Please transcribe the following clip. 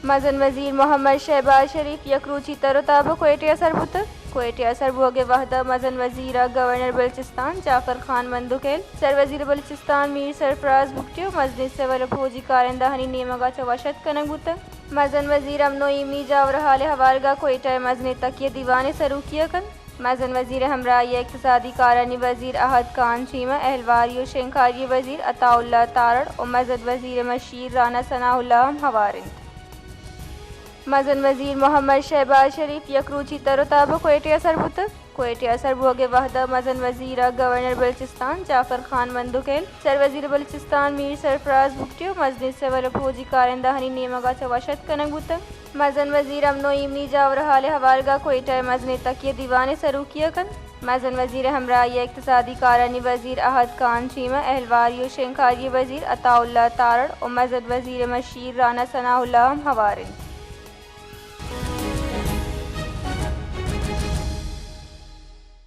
مزن وزیر محمد شہباز شریف یک روچی تر ءُ تاب ءَ کوئٹہ ءَ سر بوتگ۔ کوئٹہ ءَ سر بوگ ءِ وھد ءَ مزن وزیر ءَ گورنر بلوچستان جعفر خان مندوخیل، سروزیر بلوچستان میر سرفراز بگٹی ءُ مزنیں سول ءُ پوجی کارندہانی نیمگ ءَ چہ وش اتک کنگ بوتگ۔ مزن وزیر امن ءُ ایمنی جاورھال ءِ ھوالگ ءَ کوئٹہ ءِ مزنیں تکیہ دیوان ءِ سروکی ءَ کنت۔ مزن وزیر ءِ ھمراھی ءَ اقتصادی کارانی وزیر احد خان چیمہ، اھلواری ءُ شنگکاری ءِ وزیر عطا اللہ تارڑ ءُ مزن وزیر ءِ مشیر رانا ثناء اللہ ھم ھوار اَنت۔ مزن وزیر محمد شہباز شریف یک روچی تر ءُ تاب ءَ کوئٹہ ءَ سر بوتگ۔ کوئٹہ ءَ سر بوگ ءِ وھد ءَ مزن وزیر ءَ گورنر بلوچستان جعفر خان مندوخیل، سروزیر بلوچستان میر سرفراز بگٹی ءُ مزنیں سول ءُ پوجی کارندہانی نیمگ ءَ چہ وش اتک کنگ بوتگ۔ مزن وزیر امن ءُ ایمنی جاورھال ءِ ھوالگ ءَ کوئٹہ ءِ مزنیں تکیہ دیوان ءِ سروکی ءَ کنت۔ مزن وزیر ءِ ھمراھی ءَ اقتصادی کارانی وزیر احد خان چیمہ، اھلواری ءُ شنگکاری ءِ وزیر عطا اللہ تارڑ ءُ مزن وزیر ءِ مشیر رانا ثناء اللہ ھم ھوار اَنت۔